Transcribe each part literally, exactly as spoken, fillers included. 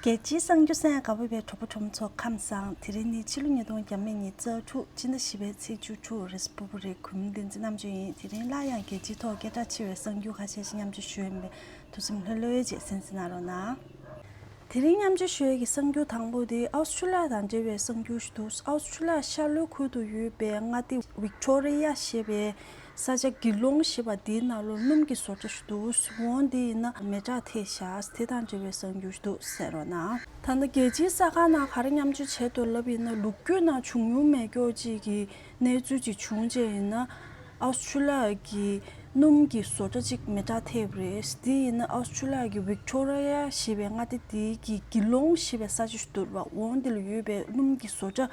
རྒྱལ་སྤྱིའི་གསར་འགྱུར་གསན་དགའ་པོ་བའི་གྲོགས་པོ་གྲོགས་མོ་ཚོ་ཁམས་བཟང་། དེ་རིང་ནི་ཕྱི་ལོ་ཉིས་སྟོང་ཉེར་གཉིས་ཚེས་དྲུག་སྤྱི་ཟླ་བཞི་པའི་ཚེས་བཅུ་དྲུག་རེད། བུ་བུ་རེད། གུས་མོ་བསྟན་འཛིན་རྣམ་དཔྱོད་ཡིན། དེ་རིང་སླར་ཡང་རྒྱལ་སྤྱིའི་ཐོག་སྐད་གྲགས་ཆེ་བའི་གསར་འགྱུར་ཁ་ཤས་ཤིག་མཉམ་སྤྱོད་ཞུ་ཡིན་པས། ཐུགས་སེམས་ལྷོད་ལྷོད་བྱས་གསན་གཟིགས་གནང་རོགས་གནང་། དེ་རིང་མཉམ་སྤྱོད་ཞུ་ཡས་ཀྱི་གསར་འགྱུར་དང་པོ་དེ་ཨའུ་སི་ཁྲུ་ལི་ཡ་དང་འབྲེལ་བའི་གསར་འགྱུར་ཞིག་འདུག་ཨའུ་སི་ཁྲུ་ལི་ཡ་ཤར་ལྷོའི་ཁུལ་དུ་ཡོད་པའི་མངའ་སྡེ་ཝིག་ཊོ་རི་ཡ་ཞེས་པའི་ས་ཆ་གི་ལོང་ཞེས་པ་དེའི་ནང་ལོགས་སྣུམ་གྱི་བཟོ་གྲྭ་ཞིག་འདུག་འོ་འདི་ཡིན་ན་མེ་སྲེག་ཐེབས་བཞག་དེ་དང་འབྲེལ་བའི་གསར་འགྱུར་ཞིག་འདུག་གསན་རོགས་གནང་། ད་ལྟ་རྒྱལ་སྤྱིའི་གསར་ཁང་ནང་ག་རེ་མཉམ་སྤྱོད་བྱས་འདུག་ལབ་ཡིན་ན། ལོ་རྒྱུས་ནང་བྱུང་མྱོང་མེད་མཁན་ཅིག་གི་གནས་ཚུལ་ཅིག་བྱུང་རྗེས་ཡིན་ན། ཨའུ་སི་ཁྲུ་ལི་ཡ་གི་སྣུམ་གྱི་བཟོ་གྲྭ་གཅིག་མེ་སྲེག་ཐེབས་རེད། དེ་ཡིན་ན་ཨའུ་སི་ཁྲུ་ལི་ཡ་གི་ཝིག་ཊོ་རི་ཡ་ཞེས་པའི་མངའ་སྡེ་དེའི་གི་གི་ལོང་ཞེས་པའི་ས་ཆ་ཞིག་འདུག་པ། འོ་འདི་ལ་ཡོད་པའི་སྣུམ་གྱི་བཟོ་གྲྭ་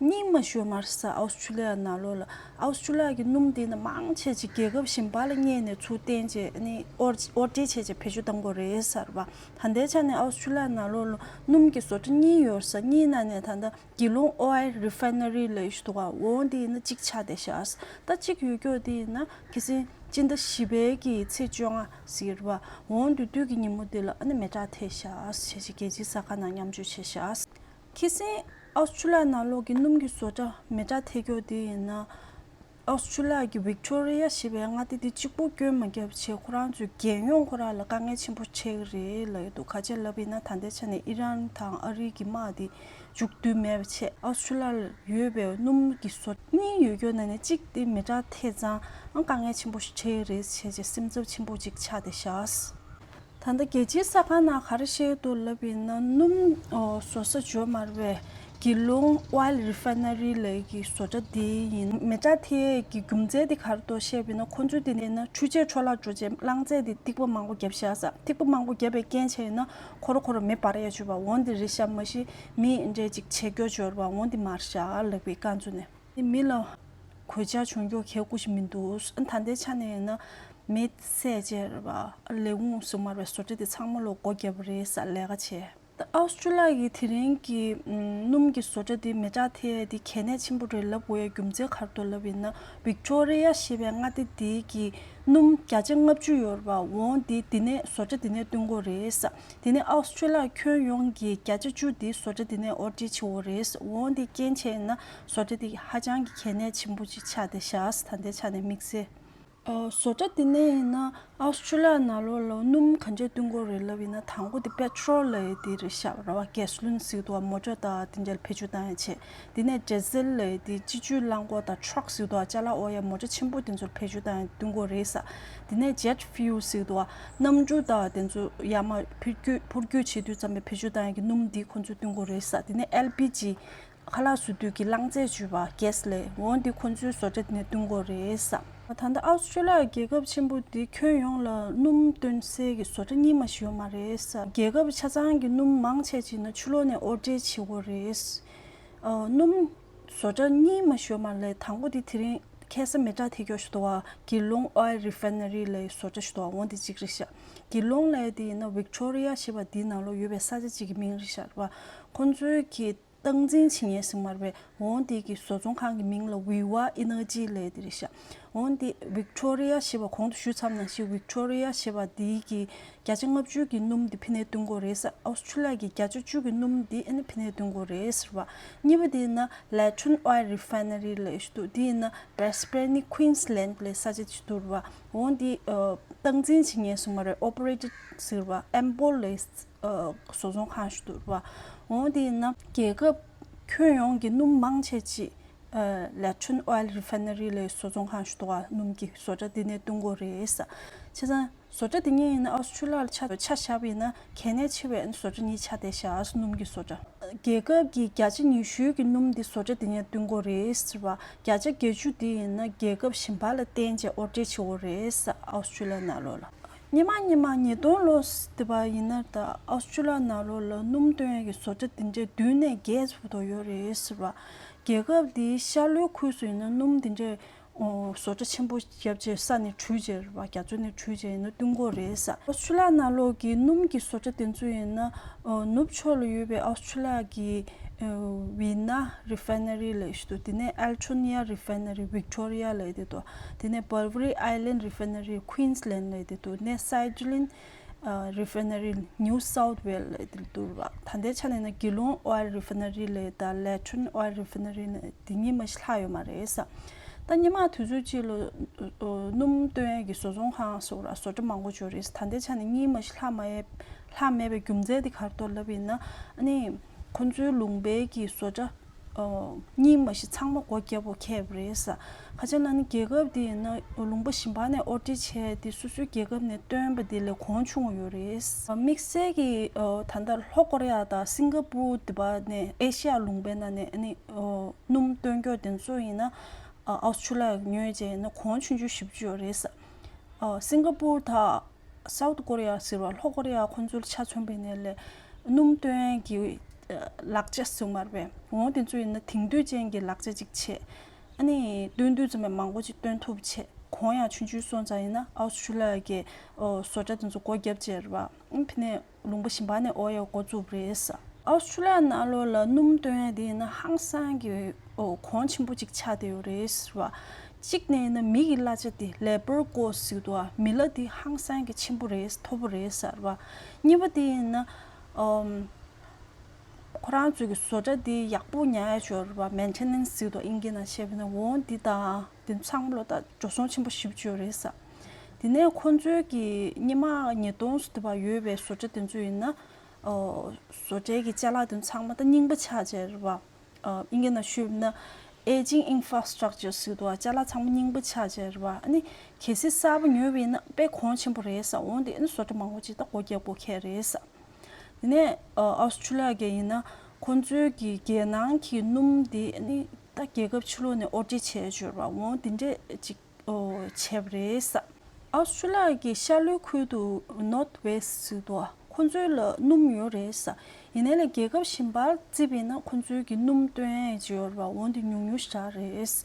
གཉིས་མ་ཞིག་ཡོད་མ་རེད་ཟེར། ཨའུ་སི་ཁྲུ་ལི་ཡ་ནང་ལོགས་ལ། ཨའུ་སི་ཁྲུ་ལི་ཡ་གི་སྣུམ་དེ་ནི་མང་ཆེ་ཅིག་རྒྱལ་ཁབ་གཞན་པ་ལ་བརྙས་ནས་ཚུར་བཏོན་བྱས་ནི་དབོར་དབོར་འདྲེན་བྱས་བྱས་བེད་སྤྱོད་གཏོང་དགོས་རེད་ཟེར་བ། ད་ལྟའི་ཆ་ནས་ཨའུ་སི་ཁྲུ་ལི་ཡ་ནང་ལོགས་ལ་སྣུམ་གྱི་བཟོ་གྲྭ་གཉིས་ཡོད་ས། གཉིས་ནང་ནས་ད་ལྟ་གི་ལོང་ཨོའེལ་རི་ཕའི་ན་རི་ལབ་ཡས་ཞིག་འདུག་ག་འོ་འདི་ཡིན་ན་གཅིག་ཆགས་བསྡད་ཤག་ད་གཅིག་ཡོད་རྒྱུ་དེ་ཡིན་ན་ཁ་སང་སྤྱི་ཟླ་བཞི་པའི་གི་ཚེས་བཅོ་ལྔ་ཟེར་བ། འོ་འདི་དུས་ཀྱི་ཉིན་མོ་དེ་ལ་ཨ་ནི་མེ་སྲེག་ཐེབས་ཤག་ཞེས་ཞེས་རྒྱལ་སྤྱིའི་གསར་ཁང་ནང་མཉམ་སྤྱོད་བྱས་ཤག་ཁ་སང་ཨའུ་སི་ཁྲུ་ལི་ཡ་ནང་ལོགས་ཀྱི་སྣུམ་གྱི་བཟོ་གྲྭ་མེ་སྲེག་ཐེབས་རྒྱུ་དེ་ཡིན་ན། ཨའུ་སི་ཁྲུ་ལི་ཡ་གི་ཝིག་ཊོ་རི་ཡ་ཞེས་པའི་མངའ་སྡེ་དེ་གཅིག་པུ་སྐྱོན་མ་བརྒྱབ་བྱས། ཁོ་རང་ཚོའི་རྒྱལ་ཡོངས་ཁོ་རང་ལ་དཀའ་ངལ་ཆེན་པོ་འཕྲད་ཀྱི་རེད་ལབ་ཡོད་འདུག་ག་རེ་ལབ་ཡིན་ན། ད་ལྟའི་ཆ་ནས་ཨི་རན་དང་ཨ་རི་གི་དམག་དེ་མཇུག་བསྡུ་མེད་པ་བྱས། ཨའུ་སི་ཁྲུ་ལི་ཡ་ལ་ཡོད་པའི་སྣུམ་གྱི་བཟོ་གྲྭ་གཉིས་ཡོད་རྒྱུ་ནང་ནས་གཅིག་དེ་མེ་སྲེག་ཐེབས་ཙང་ཨང་དཀའ་ངལ་ཆེན་པོ་ཞིག་འཕྲད་ཀྱི་རེད་བྱས་བྱས་སེམས་འཚབ་ཆེན་པོ་ཅིག་ཆགས་བསྡད་ཤག་ད་ལྟ་རྒྱལ་སྤྱིའི་གསར་ཁང་ནང་ག་རེ་བཤད་འདུག་ལབ་ཡིན་ན། སྣུམ་ཨོ་བཟོ་ས་ཇོ་མར་བའི་གི་ལོང་ཨོའེལ་རི་ཕའི་ན་རི་ལབ་ཀྱི་བཟོ་གྲྭ་དེ་ཡིན། མེ་སྲེག་ཐེབས་ཀྱི་རྒྱུ་མཚན་དེ་ག་རེ་འདུག་བཤད་པ་ཡིན་ན། ཁོ་ཚོས་དེ་ནས་ན་འཕྲུལ་ཆས་འཕྲོ་བརླག་འགྲོ་རྗེས་རླངས་རྫས་དེ་ཐིགས་པ་མང་པོ་བརྒྱབ་བཞག་ས། ཐིགས་པ་མང་པོ་བརྒྱབ་པའི་རྐྱེན་བྱས་ཡིན་ན་ཁོ་ར་ཁོ་ར་མེ་འབར་ཡ་བཅུག་པ། འོ་འདི་རེད་ཤག་མ་གཞི་མི་འདྲ་ཅིག་བྱེད་སྐྱོ་འབྱོར་བ་འོ་འདི་མ་རེད་ཤག་ལབ་པའི་བཀའ་འཛུལ་ནས། མི་ལ་གོད་ཆག་བྱུང་རྒྱུ་གལ་ཁུ་ཞིག་མི་འདུག་ད་ལྟའི་ཆ་ནས་ཡིན་ན་མི་བསད་བྱས་རེད་པ། ལས་ཁུངས་སུ་མར་བའི་བཟོ་གྲྭ་དེ་ཚང་མ་ལོ་སྒོ་བརྒྱབ་པ་རེད་ས། ལས་ཀ་བྱས། ད་ཨའུ་སི་ཁྲུ་ལི་ཡ་གི་དེ་རིང་གི་སྣུམ་གྱི་བཟོ་གྲྭ་དེ་མེ་སྲེག་ཐེབས་དེ་གལ་གནད་ཆེན་པོ་རེད་ལབ་དགོས་ཡ་རྒྱུ་མཚན་ག་རེ་འདུག་ལབ་ཡིན་ན། ཝིག་ཊོ་རི་ཡ་ཞེས་པའི་མངའ་སྡེ་དེ་གི་སྣུམ་བརྒྱ་ཆ་ལྔ་བཅུ་ཡོད་རེད་པ། འོ་འདི་འདི་ནས་བཟོ་གྲྭ་འདི་ནས་བཏོན་གྱི་ཡོད་རེད་ས། དེ་ནས་ཨའུ་སི་ཁྲུ་ལི་ཡ་ཁྱོན་ཡོངས་ཀྱི་བརྒྱ་ཆ་བཅུ་དེ་བཟོ་གྲྭ་དེ་ནས་དབོར་འདྲེན་བྱེད་ཀྱི་ཡོད་རེད། འོ་འདི་རྐྱེན་བྱས་ན་བཟོ་གྲྭ་དེ་ཧ་ཅང་གི་གལ་གནད་ཆེན་པོ་ཅིག་ཆགས་བསྡད་ཤག་ད་ལྟའི་ཆ་ནས་དམིགས་བསལ། ཨ་བཟོ་གྲྭ་དེ་ནས་ཡིན་ན་ཨའུ་སི་ཁྲུ་ལི་ཡ་ནང་ལོགས་ལ་སྣུམ་ག་འདྲས་བཏོན་གྱི་ཡོད་རེད་ལབ་ཡིན་ན། དང་པོ་དེ་པེ་ཊོལ་ལབ་ཡ་དེ་རེད་ཤག་རེད་པ། གེ་སི་ལིན་ཟེར་གྱི་འདུག་པ། མོ་ཊ་དང་དེ་འདྲ་ལ་བེད་སྤྱོད་བཏང་ཡ་བྱས། དེ་ནས་ཌི་ཟེལ་ལབ་ཡ་དེ་སྤྱི་སྤྱོད་རླངས་འཁོར་དང་ཊྲག་ཟེར་གྱི་འདུག་པ། ཅ་ལག་དབོར་ཡ་མོ་ཊ་ཆེན་པོ་དེ་ཚོར་བེད་སྤྱོད་བཏང་ཡ་བཏོན་གྱི་ཡོད་རེད་ས། དེ་ནས་ཇེཊ་ཕིའུལ་ཟེར་གྱི་འདུག་པ། གནམ་གྲུ་དང་དེ་ཚོ་ཡར་མར་འཕུར་སྐྱོད་འཕུར་སྐྱོད་བྱེད་དུས་ཙམ་པའི་བེད་སྤྱོད་བཏང་ཡ་གི་སྣུམ་འདི་ཁོ་ཚོས་བཏོན་གྱི་ཡོད་རེད་ས། དེ་ནས་ཨེལ་པི་ཇི་ཁ་ལག་བཟོ་དུས་ཀྱི་རླངས་རྫས་བརྗོད་པ་གེ་སི་ལབ་ཡ། འོ་འདི་ཁོ་ཚོའི་བཟོ་གྲྭ་དེ་ནས་བཏོན་གྱི་ཡོད་རེད་ས། ད་ལྟ་ཨའུ་སི་ཁྲུ་ལི་ཡ་རྒྱལ་ཁབ་ཆེན་པོ་འདི་ཁྱོན་ཡོངས་ལ་སྣུམ་བཏོན་སའི་གི་བཟོ་གྲྭ་གཉིས་མ་ཞིག་ཡོད་མ་རེད་ས། རྒྱལ་ཁབ་ཆ་ཚང་གི་སྣུམ་མང་ཆེ་ཅིག་ནི་ཕྱི་ལོགས་ནས་དབོར་འདྲེན་བྱེད་ཀྱི་ཡོད་རེད། ཨ་སྣུམ་བཟོ་གྲྭ་གཉིས་མ་ཞིག་ཡོད་མ་རེད། དང་པོ་དེ་དེ་རིང་ཁ་སང་མེ་སྲེག་ཐེབས་རྒྱུ་ཞིག་འདུག་པ། གི་ལོང་ཨོའེལ་རི་ཕའི་ན་རི་ལབ་ཡ་བཟོ་གྲྭ་ཞིག་འདུག་པ། འོ་འདི་གཅིག་རེད་ཤག་གི་ལོང་ལབ་ཡ་དེ་ཡིན་ན་ཝིག་ཊོ་རི་ཡ་ཞེས་པ་འདིའི་ནང་ལོགས་ཡོད་པའི་ས་ཆ་གཅིག་གི་མིང་རེད་ཤག་རེད་པ། ཁོང་ཚོའི་གི་སྟངས་འཛིན་བྱེད་མཁན་ཟེར་མ་རེད་པས། འོ་འདི་གི་བཟོ་ཚོང་ཁང་གི་མིང་ལ་ཝི་ཝ་ཨི་ནར་ཇི་ལབ་ཡ་དེ་རེད་ཤག་འོ་འདི་ཝིག་ཊོ་རི་ཡ་ཞེས་པ་གོང་དུ་ཞུས་ཚར་ནང་བཞིན་ཝིག་ཊོ་རི་ཡ་ཞེས་པ་འདི་གི་བརྒྱ་ཆ་ལྔ་བཅུ་གི་སྣུམ་འདི་ཕ་ནས་བཏོན་གྱི་ཡོད་རེད་ས། ཨའུ་སི་ཁྲུ་ལི་ཡ་གི་བརྒྱ་ཆ་བཅུ་གི་སྣུམ་འདི་ཨ་ནི་ཕ་ནས་བཏོན་གྱི་ཡོད་རེད་ཟེར་བ། གཉིས་པ་དེ་ཡིན་ན་ལེ་ཊོན་ཨོའེལ་རི་ཕའི་ན་རི་ལབ་ཡ་ཞིག་འདུག་དེ་ཡིན་ན་བྷི་རིས་བྷེན་ནི་ཁུན་སི་ལན་ལབ་ས་ཆ་ཅིག་འདུག་རེད་པ། འོ་འདི་ཨ་སྟངས་འཛིན་བྱེད་མཁན་ཟེར་མ་རེད། ཨོ་པ་རེ་ཊར་ཟེར་བ། ཨེམ་པོལ་ལབ་ཡ་ཨ་བཟོ་ཚོང་ཁང་ཞིག་འདུག་རེད་པ། འོ་འདི་ཡིན་ན་རྒྱལ་ཁབ་ཁྱོན་ཡོངས་ཀྱི་སྣུམ་མང་ཆེ་ཅིག་ཨ་ལེ་ཊོན་ཨོའེལ་རི་ཕའི་ན་རི་ལབ་ཡ་བཟོ་ཚོང་ཁང་ཞིག་འདུག་པ། སྣུམ་གྱི་བཟོ་གྲྭ་འདི་ནས་བཏོན་གྱི་ཡོད་རེད་ས། བྱས་ཙང་བཟོ་གྲྭ་འདི་གཉིས་ཡིན་ན་ཨའུ་སི་ཁྲུ་ལི་ཡ་ལ་ཆ་ཆ་བཞག་པ་ཡིན་ན་གལ་གནད་ཆེ་བའི་བཟོ་གྲྭ་གཉིས་ཆགས་བསྡད་ཤག་སྣུམ་གྱི་བཟོ་གྲྭ། རྒྱལ་ཁབ་ཀྱི་བརྒྱ་ཆ་ཉི་ཤུ་གི་སྣུམ་འདི་བཟོ་གྲྭ་འདི་ནས་བཏོན་གྱི་ཡོད་རེད་ཟེར་བ། བརྒྱ་ཆ་བརྒྱད་ཅུ་འདི་ཡིན་ན་རྒྱལ་ཁབ་གཞན་པ་ལ་བརྟེན་བྱས་དབོར་འདྲེན་བྱེད་ཀྱི་ཡོད་རེད་ས། ཨའུ་སི་ཁྲུ་ལི་ཡ་ནང་ལོགས་ལ། སྔོན་མ་སྔོན་མ་ཉིས་སྟོང་ལོ་དེ་བ་ཡིན་ན་ད་ཨའུ་སི་ཁྲུ་ལི་ཡ་ནང་ལོགས་ལ་སྣུམ་བཏོན་ཡས་ཀྱི་བཟོ་གྲྭ་འདི་འདྲའི་བདུན་ནས་བརྒྱད་བར་དུ་ཡོད་རེད་ཟེར་བ། རྒྱལ་ཁབ་འདིའི་ཤར་ལྷོའི་ཁུལ་སུ་ཡིན་ན་སྣུམ་འདི་འདྲའི་ཨོ་བཟོ་གྲྭ་ཆེན་པོ་བརྒྱབ་བྱས་ས་ནས་བྲུས་བྱས་རེད་པ། རྒྱ་མཚོ་ནས་བྲུས་བྱས་ཡིན་ན་བཏོན་གྱི་ཡོད་རེད་ས། ཨོ་སི་ཁྲུ་ལི་ཡ་ནང་ལོགས་ཀྱི་སྣུམ་གྱི་བཟོ་གྲྭ་དེ་ཚོ་ཡིན་ན་ཨོ་ནུབ་ཕྱོགས་ལ་ཡོད་པའི་ཨོ་སི་ཁྲུ་ལི་ཡ་གི་ཨོ་ཝི་ན་རི་ཕའི་ན་རི་ལབ་ཡས་ཞིག་འདུག་དེ་ནས་ཨེལ་ཊོན་ཡ་རི་ཕའི་ན་རི། ཝིག་ཊོ་རི་ཡ་ལབ་ཡས་དེ་འདུག་དེ་ནས་བལ་ཝི་རི་ཨའི་ལན་རི་ཕའི་ན་རི། ཁུན་སི་ལན་ལབ་ཡས་དེ་འདུག་དེ་ནས་སའི་ཌི་ལིན་ Refinery New South Wales ལ་དེ་འདུག་ར། ད་ལྟའི་ཆ་ནས་ན་Geelong Oil Refinery ལ་དང་Latrobe Oil Refinery ལ་དེ་གཉིས་མ་ཞིག་ལྷག་ཡོད་མ་རེད་ས། ད་སྔོན་མ་དུས་ཚོད་ཅིག་ལ་སྣུམ་བཏོན་ཡས་ཀྱི་བཟོ་ཚོང་ཁང་སོགས་ར་བཟོ་གྲྭ་མང་པོ་ཅིག་ཡོད་རེད། ད་ལྟའི་ཆ་ནས་གཉིས་མ་ཞིག་ལྷག་མ་ཡས་ལྷག་མེད་པའི་རྒྱུ་མཚན་དེ་ག་རེ་འདུག་ལབ་ཡིན་ན། ཨ་ནི་ཁོང་ཚོའི་ལུང་པའི་གི་བཟོ་གྲྭ་གཉིས་མ་ཞིག་ཚང་མ་སྒོ་བརྒྱབ་པ་ཁེལ་བ་རེད་ས། ག་ཅི་ལབ་ན་རྒྱལ་ཁབ་དེ་ཡིན་ན་ལུང་པ་གཞན་པ་ནས་ཨོ་ཊི་བྱས་ཏེ་སོ་སོའི་རྒྱལ་ཁབ་ནས་བཏོན་པ་དེ་ལས་གོང་ཆུང་བ་ཡོད་རེད། དམིགས་བསལ་གྱི་ད་ལྟ་ལྷོ་ཀོ་རི་ཡ་དང་སིང་ག་པུར་དེ་པ་ནས་ཨེ་ཤི་ཡ་ལུང་པའི་ནང་ནས་ཨ་ནི་སྣུམ་བཏོན་རྒྱུ་དེ་ཚོ་ཡིན་ན་ཨའུ་སི་ཁྲུ་ལི་ཡ་ཉོས་བྱས་ཡིན་ན་གོང་ཆུང་ཆུང་ཞེ་པོ་ཅིག་ཡོད་རེད། སིང་ག་པུར་དང་སའུ་ཐི་ཀོ་རི་ཡ་ཟེར་བ་ལྷོ་ཀོ་རི་ཡ་ཁོང་ཚོ་ལ་ཆ་མཚོན་པ་ཡིན་ན་ལས་སྣུམ་བཏོན་གྱི་ལག་ཆ་ཟེར་མ་རེད་པས། འོང་དེ་ཚོ་ཡིན་ན་དེང་དུས་ཅན་གྱི་ལག་ཆ་ཅིག་བྱས། ཨ་ནི་བཏོན་དུས་ཙམ་པས་མང་པོ་ཅིག་བཏོན་ཐུབ་བྱས། གོང་ཡང་ཆུང་ཆུང་སོང་ཙང་ཡིན་ན་ཨའུ་སི་ཁྲུ་ལི་ཡ་གི་བཟོ་གྲྭ་དེ་ཚོ་སྒོ་བརྒྱབ་བྱས་རེད་པ། ཨ་ནི་ཕ་ནས་ལུང་པ་གཞན་པ་ནས་ཨོ་ཡ་འགོ་བཙུགས་རེད། ཨའུ་སི་ཁྲུ་ལི་ཡ་ནང་ལོགས་ལ་སྣུམ་བཏོན་ཡ་དེ་ཡིན་ན་ཧང་སང་གི་ཨོ་གོང་ཆེན་པོ་ཅིག་ཆགས་བསྡད་ཡོད་རེད་ཟེར་བ། གཅིག་ནས་ཡིན་ན་མི་གི་གླ་ཆ་དེ་ལེ་བར་ཀོ་སི་ཟེར་འདུག་བ། མི་ལ་དེ་ཧང་སང་གི་ཆེན་པོ་རེད། མཐོ་པོ་རེད་ཟེར་བ། གཉིས་པ་དེ་ཡིན་ན་ཨམ་ཁོ་རང་ཚོའི་གི་བཟོ་གྲྭ་དེ་ཡག་པོ་ཉར་ཡ་ཅིག་ཡོད་རེད་པ། མེན་ཊེ་ནན་སི་ཟེར་འདུག་ཨིན་སྐད་ནང་བཤད་པ་ཡིན་ན། འོ་འདི་དང་དེ་ཚང་མ་ལོ་ད་འགྲོ་སོང་ཆེན་པོ་ཞེ་པོ་ཅིག་ཡོད་རེད་ཟེར། དེ་ནས་ཁོང་ཚོའི་གི་སྔོན་མ་ཉིས་སྟོང་ཙམ་དེ་བ་ཡོད་པའི་བཟོ་གྲྭ་དེ་ཚོ་ཡིན་ན། ཨོ། བཟོ་གྲྭའི་གི་ཅ་ལག་དེ་ཚང་མ་ད་རྙིང་པ་ཆགས་བྱས་རེད་པ། ཨ། ཨིན་སྐད་ནང་ཞུས་ན་aging infrastructure ཟེར་འདུག་བ། ཅ་ལག་ཚང་མ་རྙིང་པ་ཆགས་བྱས་རེད་པ། ཨ་ནི་གལ་སྲིད་གསར་པ་ཉོས་པ་ཡིན་ན་དཔེ་གོང་ཆེན་པོ་རེད་ཟེར། འོ་དེ་ཨ་ནི་བཟོ་གྲྭ་མང་པོ་ཅིག་ད་སྒོ་བརྒྱབ་དགོས་ཁེལ་རེད་ཟེར། དེ་ནས་ཨ། ཨའུ་སི་ཁྲུ་ལི་ཡ་གི་ཡིན་ན་ཁོང་ཚོའི་གི་རྒྱལ་ནང་གི་སྣུམ་དེ་ཨ་ནི་ད་རྒྱལ་ཁབ་ཕྱི་ལོགས་ནས་ཨོ་ཊི་བྱས་བྱས་རེད་པ། འོ་དེ་འདྲས་ཅིག་ཨོ། བྱས་པ་རེད་ཟེར། ཨའུ་སི་ཁྲུ་ལི་ཡ་གི་ཤར་ལྷོའི་ཁུལ་དུ་North West ཟེར་འདུག་བ། ཁོང་ཚོའི་ལ་སྣུམ་ཡོད་རེད་ཟེར། ཡིན་ནའི་ལས་རྒྱལ་ཁབ་གཞན་པར་བརྩིས་པ་ཡིན་ན་ཁོང་ཚོའི་གི་སྣུམ་བཏོན་ཡས་ཅིག་ཡོད་རེད་པ། འོ་འདི་ཉུང་ཉུང་ཞིག་རེད།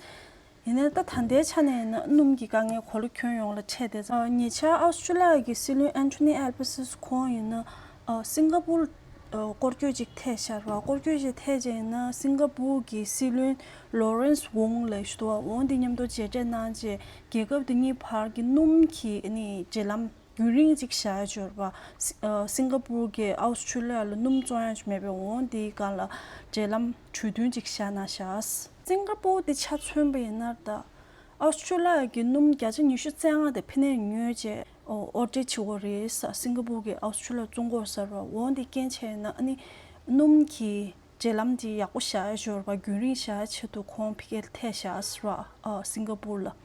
ཡིན་ནའི་ད་ད་ལྟའི་ཆ་ནས་ཡིན་ན་སྣུམ་གྱི་དཀའ་ངལ་གོ་ལ་ཁྱོན་ཡོངས་ལ་འཕྲད་བསྡད་ཙང་། ཉེ་ཆར་ཨའུ་སི་ཁྲུ་ལི་ཡ་གི་སྲིད་བློན་Anthony Albanese ཁོང་ཡིན་ན་ཨ། སིང་ག་པུར་ཨ། སྐོར་སྐྱོད་ཅིག་ཐེབས་ཤག་ར། སྐོར་སྐྱོད་ཅིག་ཐེབས་རྗེས་ཡིན་ན་སིང་ག་པུར་གྱི་སྲིད་བློན་Lawrence Wong ལབ་ཞིག་འདུག་བ། འོ་འདི་མཉམ་དུ་མཇལ་འཕྲད་གནང་རྗེས་རྒྱལ་ཁབ་དེ་གཉིས་བར་གྱི་སྣུམ་གྱི་ཨ་ནི་འབྲེལ་ལམ་རྒྱུན་རིང་ཅིག་བཞག་ཡ་ཅིག་ཡོད་རེད་པ། སི་ཨ། སིང་ག་པུར་གྱིས་ཨའུ་སི་ཁྲུ་ལི་ཡ་ལ་སྣུམ་བཙོང་ཡ་ཅིག་མེད་པས། འོ་འདིའི་སྒང་ལ་འབྲེལ་ལམ་གྲོས་མཐུན་ཅིག་བཞག་གནང་ཤག། སིང་ག་པུར་དེ་ཆ་མཚོན་པ་ཡིན་ན་ད་ཨའུ་སི་ཁྲུ་ལི་ཡ་གི་སྣུམ་བརྒྱ་ཆ་ཉི་ཤུ་རྩ་ལྔ་དེ་ཕ་ནས་ཉོས་རྗེས་ཨོ། ཨོ་ཊི་བྱེད་དགོས་རེད་ཟེར། སིང་ག་པུར་གྱིས་ཨའུ་སི་ཁྲུ་ལི་ཡ་བཙོང་དགོས་ཟེར་བ། འོ་འདི་རྐྱེན་བྱས་ན་ཨ་ནི་སྣུམ་གྱི་འབྲེལ་ལམ་དེ་ཡག་པོ་བཞག་ཡ་ཅིག་ཡོད་རེད་པ། རྒྱུན་རིང་བཞག་ཡ་ཆེད་དུ་ཁོང་ཕ་གིར་ཐད་བཞག་ཟེར་བ། ཨ། སིང་ག་པུར་ལ།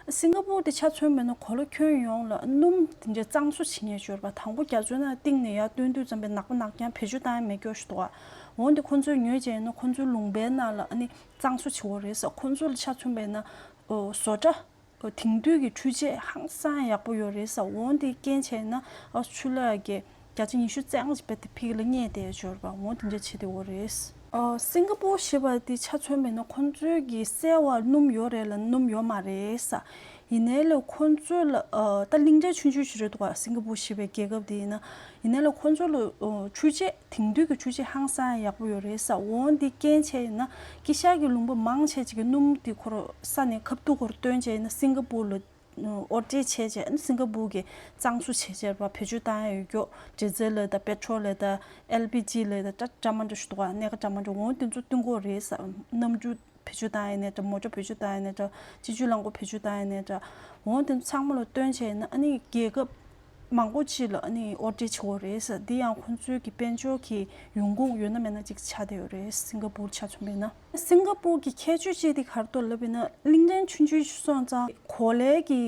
སིང་ག་པུར་དེ་ཆ་མཚོན་པ་ཡིན་ན་གོ་ལ་ཁྱོན་ཡོངས་ལ་སྣུམ་དེ་འདྲའི་གཙང་བཟོ་བྱེད་མཁན་ཅིག་ཡོད་རེད་པ། དང་པོ་རྒྱ་མཚོའི་ནང་གཏིང་ནས་ཡར་བཏོན་དུས་ཙམ་པའི་ནག་པོ་ནག་རྐྱང་བེད་སྤྱོད་བཏང་ཡ་མེད་རྒྱུ་ཞིག་འདུག་ག། འོ་འདི་ཁོང་ཚོས་ཉོས་བྱས་ཡིན་ན་ཁོང་ཚོའི་ལུང་པའི་ནང་ལ་ཨ་ནི་གཙང་བཟོ་བྱེད་དགོས་རེད་ཟེར། ཁོང་ཚོ་ལ་ཆ་མཚོན་པ་ཡིན་ན་ཨོ། བཟོ་གྲྭ་དེང་དུས་ཀྱི་འཕྲུལ་ཆས་ཧང་སང་ཡག་པོ་ཡོད་རེད་ཟེར། འོ་འདི་རྐྱེན་བྱས་ན་ཨའུ་སི་ཁྲུ་ལི་ཡ་གི་བརྒྱ་ཆ་ཉི་ཤུ་རྩ་ལྔ་ཅིག་རྦད་དེ་ཕ་གི་ལ་བསྙེས་བསྡད་ཡོད་རེད་པ། འོ་དེ་འདྲ་བྱེད་བསྡད་ཡོད་རེད། ཨ། སིང་ག་པུར་ཞེས་པ་དེ་ཆ་མཚོན་པ་ཡིན་ན་ཁོང་ཚོའི་གི་སེལ་བར་སྣུམ་ཡོད་རེད་ལབ་ན་སྣུམ་ཡོད་མ་རེད་ཟེར། ཡིན་ནའི་ལས་ཁོང་ཚོ་ལ་ཨ། ད་གླིང་ཕྲན་ཆུང་ཆུང་ཞིག་རེད་འདུག་ག། སིང་ག་པུར་ཞེས་པའི་རྒྱལ་ཁབ་དེ་ཡིན་ན། ཡིན་ནའི་ལས་ཁོང་ཚོ་ལ་ཨ། འཕྲུལ་ཆས་དེང་དུས་ཀྱི་འཕྲུལ་ཆས་ཧང་སང་ཡག་པོ་ཡོད་རེད་ཟེར། འོ་འདི་རྐྱེན་བྱས་ཡིན་ན་དཀྱིལ་ཤར་གྱི་ལུང་པ་མང་ཆེ་ཅིག་གི་སྣུམ་དེ་ཁོ་རང་ས་ནས་ཁ་ཐུག་ཁོ་རང་བཏོན་བྱས་ཡིན་ན་སིང་ག་པུར་ལ་ཨོ་ཊི་བྱས་བྱས། ཨ་ནི་སིང་ག་པུར་གྱིས་གཙང་བཟོ་བྱས་བྱས་པ་བེད་སྤྱོད་བཏང་ཡ་ཡོད་རྒྱུ། ཌི་ཟེལ་ལ་དང་པེ་ཊྲོལ་ལ་དང་ཨེལ་པི་ཇི་ལ་དང་འདྲ་འདྲ་མ་འདྲ་ཞིག་འདུག་ག། སྣ་ཁ་འདྲ་མ་འདྲ། འོ་དེ་ཚོ་བཏོན་གྱི་ཡོད་རེད་ཟེར། གནམ་གྲུ་བེད་སྤྱོད་བཏང་ཡ་ནས་འདྲ། མོ་ཊ་བེད་སྤྱོད་བཏང་ཡ་ནས་འདྲ། སྤྱི་སྤྱོད་རླངས་འཁོར་བེད་སྤྱོད་བཏང་ཡ་ནས་འདྲ། འོ་དེ་ཚང་མ་ལ་བཏོན་བྱས་ན་ཨ་ནི་རྒྱལ་ཁབ་མང་པོ་ཅིག་ལ་ཨ་ནི་ཨོ་ཊི་བྱེད་ཀྱི་ཡོད་རེད་ཟེར། འདི་ཡང་ཁོང་ཚོའི་གི་དཔལ་འབྱོར་གྱི་ཡོང་ཁུངས་ཡོད་ན་མེད་ན་ཅིག་ཆགས་བསྡད་ཡོད་རེད། སིང་ག་པུར་ཆ་མཚོན་པ་ཡིན་ན། སིང་ག་པུར་གྱི་ཁྱད་ཆོས་གཅིག་དེ་ག་རེ་འདུག་ལབ་ཡིན་ན། གླིང་ཕྲན་ཆུང་ཆུང་ཞིག་སོང་ཙང་གོ་ལའི་གི་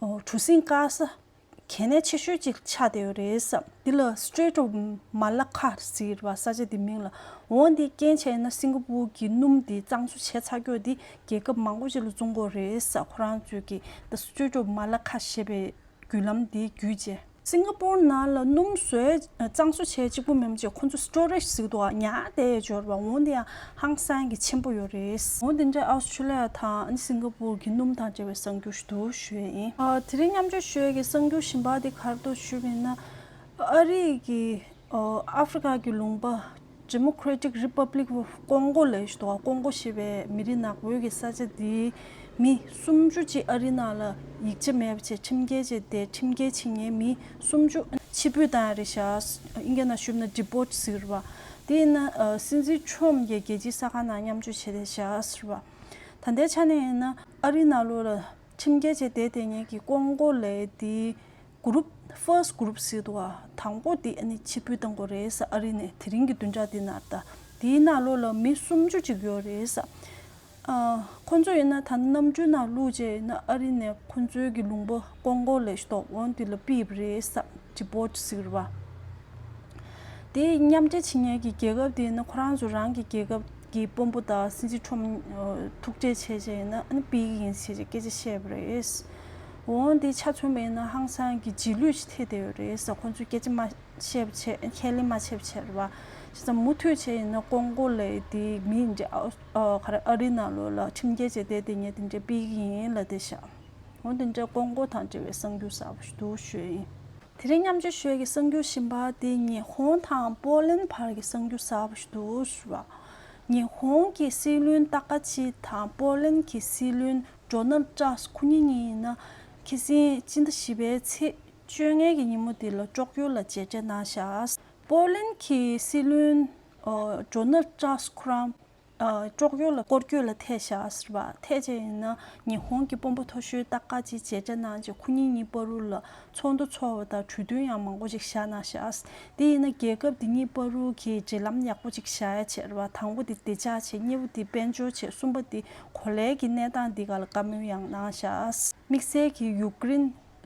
གྲུ་གཟིངས་བཀག་ས་གལ་གནད་ཆེ་ཤོས་ཅིག་ཆགས་བསྡད་ཡོད་རེད་ཟེར། འདི་ལ་Strait of Malacca ཟེར་བ། ས་ཆ་འདི་མིང་ལ། འོ་འདི་རྐྱེན་བྱས་ན་སིང་ག་པུར་གྱི་སྣུམ་འདི་གཙང་བཟོ་བྱས་ཚར་རྒྱུ་འདི་རྒྱལ་ཁབ་མང་པོ་ཅིག་ལ་བཙོང་གི་ཡོད་རེད་ཟེར། ཁོ་རང་ཚོས་ཀྱི་The Strait of Malacca ཞེས་པའི་བརྒྱུད་ལམ་འདི་བརྒྱུད་རྗེས། སིང་ག་པུར་ནང་ལ་སྣུམ་བཟོས་གཙང་བཟོ་བྱས་གཅིག་པུ་མིན་པ་བྱས། ཁོང་ཚོ་སི་ཊོ་རེཇ་ཟེར་གྱི་འདུག་ག། ཉར་བསྡད་ཡོད་ཅོར་བ། འོ་འདི་ཡང་ཧང་སང་གི་ཆེན་པོ་ཡོད་རེད། འོ་འདི་འདྲ་ཨོ་སི་ཊྲེ་ལི་ཡ་དང་ཨ་ནི་སིང་ག་པུར་གྱི་སྣུམ་དང་འབྲེལ་བའི་གསར་འགྱུར་ཞིག་འདུག་ཞུ་ཡས་ཡིན། ཨ། དེ་རིང་མཉམ་སྤྱོད་ཞུ་ཡས་ཀྱི་གསར་འགྱུར་གཞན་པ་དེ་ག་རེ་འདུག་ཞུས་པ་ཡིན་ན། ཨ་རི་གི་ཨ་ཨ་ཧྥེ་རི་ཀ་གི་ལུང་པ་Democratic Republic of Congo ལབ་ཞིག་འདུག་ག། ཀོང་ཀོ་ཞེས་པའི་མི་རིགས་ནག་པོའི་གི་ས་ཆ་འདིའི་མི་སུམ་ཅུ་ཅིག་ཨ་རི་ནང་ལ་ཡིག་ཆ་མེད་པ་བྱས་ཁྲིམས་འགལ་བྱས་ཏེ། ཁྲིམས་འགལ་བྱེད་མཁན་མི་སུམ་ཅུ་ ཕྱིར་འབུད་བཏང་ཡ་རེད་ཤག་ཨིན་སྐད་ནང་ཞུས་ན་ཌི་པོར་ཊི་ཟེར་བ། དེ་ཡིན་ན་ཨ་སྲིད་འཛིན་ཁྲོམ་གྱིས་རྒྱལ་སྤྱིའི་ས་ཁང་ནང་མཉམ་སྤྱོད་བྱས་བསྡད་ཤག་ཟེར་བ། ད་ལྟའི་ཆ་ནས་ཡིན་ན་ཨ་རི་ནང་ལོགས་ལ་ཁྲིམས་འགལ་བྱས་བསྡད་བསྡད་མཁན་གྱི་ཀོང་ཀོ་ལའི་དེ་གུ་རུབ་ཕར་སི་ཊི་གུ་རུབ་ཟེར་འདུག་ག་དང་པོ་དེ་ཨ་ནི་ཕྱིར་འབུད་བཏང་དགོས་རེད་ཟེར། ཨ་རི་ནས་དེ་རིང་གི་བདུན་ཕྲག་འདི་ནང་ད་དེའི་ནང་ལོགས་ལ་མི་སུམ་ཅུ་ཅིག་ཡོད་རེད་ཟེར། ཨ། ཁོ་ཚོ་ཡིན་ན་ད་གནམ་གྲུའི་ནང་བླུགས་རྗེས་ཡིན་ན་ཨ་རི་ནས་ཁོ་ཚོའི་གི་ལུང་པ་ཀོང་ཀོ་ལའི་ཞོག་འོང་དེ་ལ་ཕུད་པ་རེད་ཟེར། ཌི་པོར་ཊི་ཟེར་བ། དེ་མཉམ་འབྲེལ་བྱེད་མཁན་གྱི་རྒྱལ་ཁབ་དེ་ཡིན་ན་ཁོ་རང་ཚོ་རང་གི་རྒྱལ་ཁབ་ཀྱི་དཔོན་པོ་དང་སྲིད་འཛིན་ཁྲོམ་ཐུག་འཕྲད་བྱས་རྗེས་ཡིན་ན་ཨ་ནི་ཕུད་ཀྱི་ཡིན་ཟེར་རྗེས་སྐད་ཆ་བཤད་པ་རེད། འོང་དེ་ཆ་མཚོན་པ་ཡིན་ན་ཧང་སང་གི་རྗེས་ལུས་ཤིག་ཐེབས་བསྡད་ཡོད་རེད་ཟེར། ཁོ་ཚོས་སྐད་ཆ་མ་བཤད་པ་བྱས། ཁས་ལེན་མ་བྱས་པ་བྱས་རེད་བ། བྱས་ཙང་མུ་མཐུད་བྱས་ཡིན་ན་ཀོང་ཀོ་ལའི་དེ་མི་འདྲ་ཨ་ག་རེ་ཨ་རི་ནང་ལོགས་ལ་ཁྲིམས་འགལ་བྱས་བསྡད་དེ་ངས་དེ་འདྲ་ཕུད་ཀྱི་ཡིན་ལབ་བསྡད་ཤག་འོ་དེ་འདྲ་ཀོང་ཀོ་དང་འབྲེལ་བའི་གསར་འགྱུར་གསར་པ་ཞིག་འདུག་ཞུ་ཡ་ཡིན། དེ་རིང་མཉམ་སྤྱོད་ཞུ་ཡ་གི་གསར་འགྱུར་གཞན་པ་དེ་ཉི་ཧོང་དང་པོ་ལན་བར་གྱི་གསར་འགྱུར་གསར་པ་ཞིག་འདུག་ཞུ་བ། ཉི་ཧོང་གི་སྲིད་བློན་ཏ་ཀ་ཆི་དང་པོ་ལན་གྱི་སྲིད་བློན་ཌོ་ནལ་ཊྲམ་ཁོ་གཉིས་གཉིས་ཡིན་ན་ཁ་སང་སྤྱི་ཟླ་བཞི་པའི་ཚེས་བཅོ་ལྔའི་གི་ཉིན་མོ་དེ་ལ་ཀྲོག་ཀྱོ་ལ་མཇལ་འཕྲད་གནང་ཤག་པོ་ལན་གྱི་སྲིད་བློན་ཨོ་ཌོ་ནལ་ཊྲམ་ཁོ་རང་ཨ་ཀྲོག་ཀྱོ་ལ་སྐོར་སྐྱོད་ལ་ཐད་ཤག་ཟེར་བ། ཐད་བྱས་ཡིན་ན་ཉི་ཧོང་གི་དཔོན་པོ་མཐོ་ཤོས་ཏ་ཀ་ཆི་མཇལ་འཕྲད་གནང་རྗེས་ཁོ་གཉིས་གཉིས་བར་དུ་ལ་ཚོགས་འདུ་ཚོགས་པ་དང་གྲོས་མཐུན་ཡང་མང་པོ་ཅིག་བཞག་གནང་ཤག་དེ་ཡིན་ན་རྒྱལ་ཁབ་དེ་གཉིས་བར་དུ་གི་འབྲེལ་ལམ་ཡག་པོ་ཅིག་བཞག་ཡ་བྱས་རེད་བ། དང་པོ་དེ་བདེ་འཇགས་བྱས། གཉིས་པ་དེ་དཔལ་འབྱོར་བྱས། གསུམ་པ་དེ་གོ་ལའི་གི་གནས་སྟངས་འདི་ག་ལ་བཀའ་མོལ་ཡང་གནང་ཤག་དམིགས་བསལ་གྱི་ཡུཀ་རེན་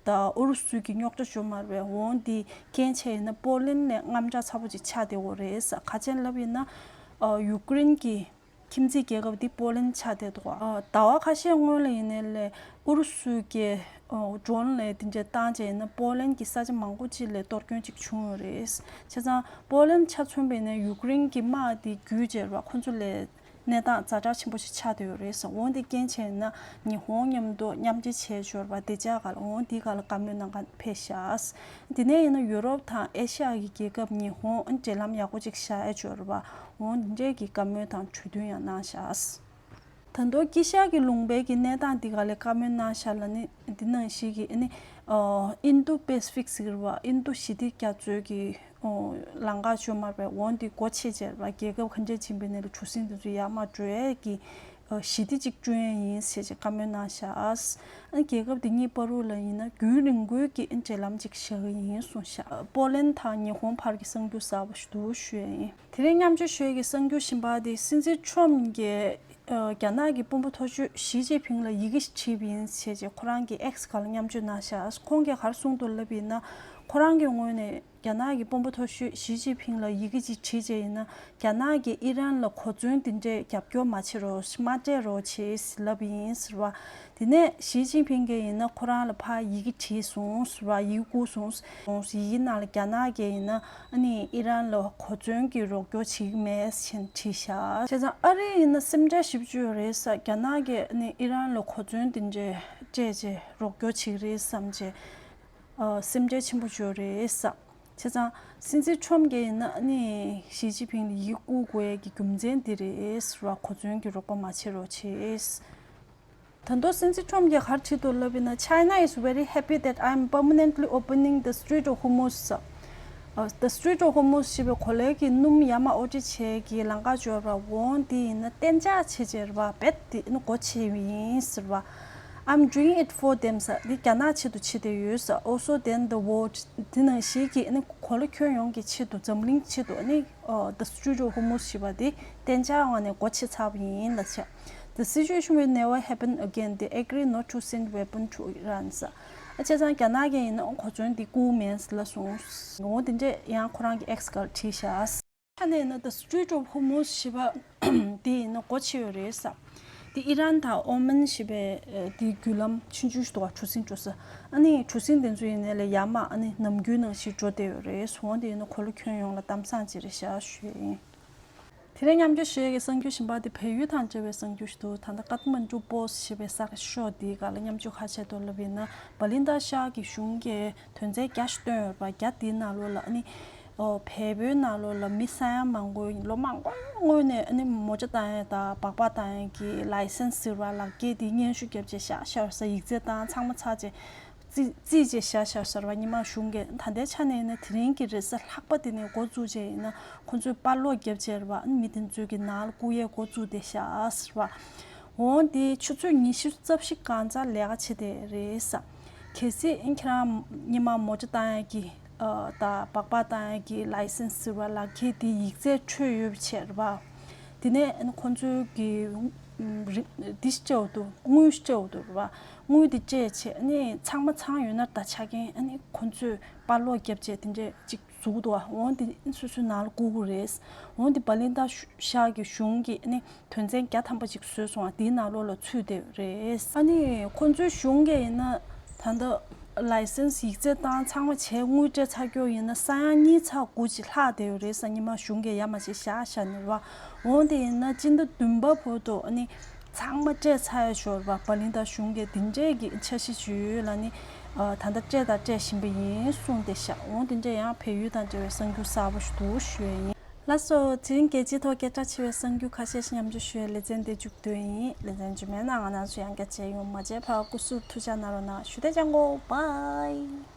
དང་ཨུ་རུ་སུ་གི་རྙོག་དྲ་བྱུང་མ་རེད་པས། འོང་དེ་རྐྱེན་བྱས་ཡིན་ན་པོ་ལན་ལ་དངངས་སྐྲག་ཚ་པོ་ཅིག་ཆགས་བསྡད་ཡོད་རེད་ཟེར། ག་རེ་ལབ་ཡིན་ན་ཨ་ཡུཀ་རེན་གྱི་ཁྱིམ་མཚེས་རྒྱལ་ཁབ་འདི་པོ་ལན་ཆགས་བསྡད་འདུག་ཨ་ཟླ་བ་ཁ་ཤས་སྔོན་ལ་ཡིན་ནའི་ལས་ཨུ་རུ་སུ་གི་ཨ་ཌོ་རོན་ལ་དེ་འདྲ་བཏང་བྱས་ཡིན་ན་པོ་ལན་གྱི་ས་ཆ་མང་པོ་ཅིག་ལ་གཏོར་སྐྱོན་ཅིག་བྱུང་ཡོད་རེད། བྱས་ཙང་པོ་ལན་ཆ་མཚོན་པ་ཡིན་ན་ཡུཀ་རེན་གྱི་དམག་དེ་བརྒྱུད་བྱས་རེད་བ། ཁོ་ཚོ་ལ་གནས་སྟངས་ཛ་དྲག་ཆེན་པོ་ཞིག་ཆགས་བསྡད་ཡོད་རེད་ཟེར། འོང་དེ་རྐྱེན་བྱས་ན་ཉི་ཧོང་མཉམ་དུ་མཉམ་འབྲེལ་བྱས་ཡོད་རེད་བ། བདེ་འཇགས་སྒང་ལ་འོང་དེའི་སྒང་ལ་བཀའ་མོལ་གནང་ག་ཕེབས་ཤག་དེ་ནས་ཡིན་ན་ཡུ་རོབ་དང་ཨེ་ཤ་ཡ་གི་རྒྱལ་ཁབ་ཉི་ཧོང་འབྲེལ་ལམ་ཡག་པོ་ཅིག་བཞག་ཡ་ཡོད་རེད་བ། འོང་དེ་འདྲའི་གི་བཀའ་མོལ་དང་གྲོས་མཐུན་ཡང་གནང་ཤག་ད་དུང་དཀྱིལ་ཤར་གྱི་ལུང་པའི་གི་གནས་སྟངས་འདི་ག་ལ་བཀའ་མོལ་གནང་ཤག་ལབ་ན་འདི་ནང་བཞིན་གྱི་ཨ་ནི་ཨ་ཨིན་རྡུ་པེ་སི་ཕིག་ཟེར་བ། ཨིན་རྡུ་ཞི་བདེ་རྒྱ་མཚོའི་གི་ཨོ་ལམ་ཁ་ཅིག་ཡོད་མ་རེད་པས། འོང་དེ་སྒོ་ཕྱེ་བྱས་རེད་བ། རྒྱལ་ཁབ་ག་འདྲ་ཅིག་ཡིན་པ་ཡིན་ནའི་ལས་གྲུ་གཟིངས་དེ་ཚོ་ཡར་མར་འགྲོ་ཡས་ཀྱི་ཨ་ཞི་བདེ་ཅིག་བསྐྲུན་ཡས་ཡིན་ཟེར་བྱས་བཀའ་མོལ་གནང་ཤག་ཨ་རྒྱལ་ཁབ་དེ་གཉིས་བར་དུ་ལ་ཡིན་ན་རྒྱུན་རིང་པོའི་གི་ཨ་འབྲེལ་ལམ་ཅིག་བཞག་གི་ཡིན་གསུངས་ཤག་པོ་ལན་དང་ཉི་ཧོང་བར་གྱི་གསར་འགྱུར་གསར་པ་ཞིག་འདུག་ཞུ་ཡས་ཡིན། དེ་རིང་མཉམ་སྤྱོད་ཞུ་ཡས་ཀྱི་གསར་འགྱུར་གཞན་པ་དེ་སྲིད་འཛིན་ཁྲོམ་གྱིས་ཨ་རྒྱ་ནག་གི་དཔོན་པོ་མཐོ་ཤོས་ཞི་ཅིན་ཕིང་ལ་ཡི་གེ་ཞིག་བྲིས་པ་ཡིན་ཟེར་བྱས་ཁོ་རང་གི་ཨེག་སི་སྒང་ལ་མཉམ་སྤྱོད་གནང་ཤག་ཁོང་གིས་ག་རེ་གསུངས་འདུག་ལབ་ཡིན་ན་ཁོ་རང་གི་ངོས་ནས་རྒྱ་ནག་གི་དཔོན་པོ་མཐོ་ཤོས་ཞི་ཅིན་ཕིང་ལ་ཡི་གེ་ཅིག་བྲིས་བྱས་ཡིན་ན་རྒྱ་ནག་གིས་ཨི་རན་ལ་གོ་མཚོན་དེ་འདྲའི་རྒྱབ་སྐྱོར་མ་བྱེད་རོགས། མ་སྤྲད་རོགས་བྱེད་ལབ་ཡིན་ཟེར་བ། དེ་ནས་ཞི་ཅིན་ཕིང་གིས་ཡིན་ན་ཁོ་རང་ལ་ཕར་ཡི་གེ་བྲིས་སོང་ཟེར་བ། ཡི་གེ་བསྐུར་སོང་ཟེར། ཡི་གེ་ནང་ལ་རྒྱ་ནག་གིས་ཡིན་ན་ཨ་ནི་ཨི་རན་ལ་གོ་མཚོན་གྱི་རོགས་སྐྱོར་བྱེད་ཀྱི་མེད་ཟེར་བྲིས་ཤག་བྱས་ཙང་ཨ་རི་ཡིན་ན་སེམས་ཁྲལ་ཞེ་པོ་ཅིག་ཡོད་རེད་ཟེར། རྒྱ་ནག་གིས་ཨ་ནི་ཨི་རན་ལ་གོ་མཚོན་དེ་འདྲ་སྤྲད་བྱས་རོགས་སྐྱོར་བྱེད་ཀྱི་རེད་བསམ་བྱས་ཨ་སེམས་ཁྲལ་ཆེན་པོ་ཅིག་ཡོད་རེད་ཟེར། བྱས་ཙང་སྲིད་འཛིན་ཁྲོམ་གྱིས་ཡིན་ན་ཨ་ནི་ཞི་ཅིན་ཕིང་ལ་ཡི་གེ་བསྐུར་དགོས་ཡས་ཀྱི་རྒྱུ་མཚན་འདི་རེད་ཟེར་བ། གོ་མཚོན་གྱི་རོགས་པ་མ་བྱེད་རོགས་བྱེད། ད་དུང་སྲིད་འཛིན་ཁྲོམ་གྱིས་ག་རེ་བྲིས་འདུག་ལབ་ཡིན་ན། China is very happy that I am permanently opening the Strait of Hormuz. ཨ། The Strait of Hormuz ཞེས་པའི་གོ་ལའི་གི་སྣུམ་ཡར་མར་དབོར་འདྲེན་བྱེད་ཀྱི་ལམ་ཁ་འབྱོར་བ་འོང་དེ་ཡིན་ན་གཏན་འཇགས་བྱེད་ཅེས་རེད་བ། རྦད་དེ་ནི་སྒོ་ཕྱེ་བ་ཡིན་ཟེར་བ། I'm doing it for them ཟེར། འདི་རྒྱ་ནག་ཆེད་དུ་བྱེད་བསྡད་ཡོད་ཟེར། Also then the world འདི་ནང་བཞིན་གྱི་ནི་གོ་ལ་ཁྱོན་ཡོངས་ཀྱི་ཆེད་དུ། འཛམ་གླིང་ཆེད་དུ་ནི། ཨོ། The Strait of Hormuz ཞེས་པ་དེ་གཏན་འཇགས་ངང་ནས་སྒོ་ཕྱེ་ཚར་བ་ཡིན་ལབ་བྱས། The situation will never happen again. They agree not to send weapon to Iran ཟེར། ཨ། བྱས་ཙང་རྒྱ་ནག་གིས་ཡིན་ན་གོ་མཚོན་དེ་བསྐུར་མེད་ལབ་སོང་། འོ་དེ་འདྲས་ཡང་ཁོ་རང་གི་ཨེག་སི་སྒང་ལ་བྲིས་ཤག་ཆ་ནས་ཡིན་ན། The Strait of Hormuz ཞེས་པ་དེ་ཡིན་ན་སྒོ་ཕྱེ་ཡོད་རེད་ཟེར། དེ་ཨི་རན་དང་ཨོ་མན་ཞེས་པའི་དེའི་བརྒྱུད་ལམ་ཆུང་ཆུང་ཞིག་འདུག་ག་གྲུ་གཟིངས་འགྲོ་ས། ཨ་ནི་གྲུ་གཟིངས་དེ་ཚོ་ཡིན་ནའི་ལས་ཡར་མར་ཨ་ནི་ནམ་རྒྱུན་ནང་བཞིན་འགྲོ་བསྡད་ཡོད་རེད། འོ་དེ་ཡིན་ན་གོ་ལ་ཁྱོན་ཡོངས་ལ་གཏམ་བཟང་ཅིག་རེད་ཤག་ཞུ་ཡ་ཡིན། དེ་རིང་མཉམ་སྤྱོད་ཞུ་ཡས་ཀྱི་གསར་འགྱུར་གཞན་པ་དེ་བལ་ཡུལ་དང་འབྲེལ་བའི་གསར་འགྱུར་ཞིག་འདུག་ད་ལྟ་ཀ་ཐ་མན་ཌུ་པོ་སི་ཞེས་པའི་གསར་ཤོག་དེའི་སྒང་ལ་མཉམ་སྤྱོད་ཁ་ཤས་ཐོག་ལབ་ཡིན་ན། བ་ལིན་ཏ་ཤར་གྱི་གཞུང་གིས་དོན་ཚན་བརྒྱ་ཞིག་བཏོན་ཡོད་པ། བརྒྱ་དེའི་ནང་ལོགས་ལ་ཨ་ནི། ཨོ། བལ་པོའི་ནང་ལོགས་ལ་མི་ས་ཡ་མང་པོ་ལོ་མང་པོའི་སྔོན་ནས་ཨ་ནི་མོ་ཊ་བཏང་ཡས་དང་སྦག་སྦག་བཏང་ཡས་ཀྱི་ལའི་སེན་སི་ཟེར་བ་ལག་འཁྱེར་དེ་སྙན་ཞུ་བརྒྱབ་བྱས་བཞག་བཞག་ཡོད་ས། ཡིག་ཚད་བཏང་ཚང་མ་ཚར་བྱས། རྩིས་རྩིས་བྱས་བཞག་བཞག་ཟེར་བ། ཉི་མ་གཞུང་གིས་ད་ལྟའི་ཆ་ནས་ཡིན་ན་དེ་རིང་གི་རེས་གཟའ་ལྷག་པ་དེ་ནས་འགོ་བཙུགས་བྱས་ཡིན་ན་ཁོང་ཚོས་པར་ལོག་བརྒྱབ་བྱས་རེད་བ། ཨ་ནི་མི་དེ་ཚོས་ཀྱི་ནང་ལ་བསྐུར་ཡས་འགོ་བཙུགས་བསྡད་བཞག་ཟེར་བ། འོ་དེ་ཆུ་ཚོད་ཉི་ཤུ་རྩ་བཞི་གང་ཙམ་ལས་ཀ་བྱེད་བསྡད་རེད་ཟེར། གལ་སྲིད་ཨིན་ཁྱེད་རང་ཉི་མ་མོ་ཊ་བཏང་ཡས་ཀྱི་ཨ་ད་སྦག་སྦག་བཏང་ཡས་ཀྱི་ལའི་སེན་སི་ཟེར་བ་ལག་ཁྱེར་དེ་ཡིག་ཚད་འཕྲོད་ཡོད་པ་བྱས་རེད་བ། དེ་ནས་ཨ་ནི་ཁོང་ཚོའི་གི་ཨུམ་རི་འདི་སྤྲད་འོ་འདུག་དངུལ་སྤྲད་འོ་འདུག་རེད་བ། དངུལ་དེ་སྤྲད་བྱས་ཨ་ནི་ཚང་མ་ཚང་ཡོད་ན་ད་ཆ་རྐྱེན་ཨ་ནི་ཁོང་ཚོས་པར་ལོག་བརྒྱབ་བྱས་དེ་འདྲས་ཅིག་བཟོ་གི་འདུག་བ། འོ་དེ་སོ་སོའི་ནང་ལ་བསྐུར་གི་རེད། འོ་དེ་བ་ལིན་ཏ་ཤ་གི་གཞུང་གིས་ཨ་ནི་དོན་ཚན་བརྒྱ་ཐམ་པ་ཅིག་བཟོས་སོང་བ། དེའི་ནང་ལོགས་ལ་ཚུད་བསྡད་ཡོད་རེད། ཨ་ནི་ཁོང་ཚོའི་གཞུང་གིས་ཡིན་ན་ད་ལྟ་ལའི་སེན་སི་ཡིག་ཚད་བཏང་ཚང་མ་བྱས་དངུལ་སྤྲད་ཚར་རྒྱུ་ཡིན་ན་ས་ཡ་གཉིས་ཚེག་དགུ་ཅིག་ལྷག་བསྡད་ཡོད་རེད་ཟེར། ཉི་མ་གཞུང་གིས་ཡར་མར་ཅིག་བཞག་བཞག་ནས་རེད་བ། འོ་དེ་ཡིན་ན་སྤྱི་ཟླ་བདུན་པ་བར་དུ་ཨ་ནི་ཚང་མ་སྤྲད་ཚར་ཡ་ཞོར་བ་བ་ལིན་ཏ་གཞུང་གིས་དེ་འདྲས་ཀྱི་འཆར་གཞི་ཅིག་ཡོད་ལབ་ནི། ཨ་ད་ལྟ་སྤྲད་དང་སྤྲད་བཞིན་པ་ཡིན་གསུངས་བསྡད་ཤག་འོ་དེ་འདྲས་ཡང་བལ་ཡུལ་དང་འབྲེལ་བའི་གསར་འགྱུར་གསར་པ་ཞིག་འདུག་ཞུ་ཡ་ཡིན། ལགས་སོ། དེ་རིང་རྒྱལ་སྤྱིའི་ཐོག་སྐད་གྲགས་ཆེ་བའི་གསར་འགྱུར་ཁ་ཤས་ཤིག་མཉམ་སྤྱོད་ཞུ་ཡའི་ལེ་ཚན་འདི་མཇུག་བསྡུས་ཡིན། ལེ་ཚན་རྗེས་མའི་ནང་ང་རང་ཚོ་ཡང་བསྐྱར་མཇལ་ཡོང་། མ་མཇལ་བར་སྐུ་གཟུགས་ཐུགས་ཅག་གནང་རོགས་གནང་། ཞུ་བདེ་ཅང་གོ། བྷའི།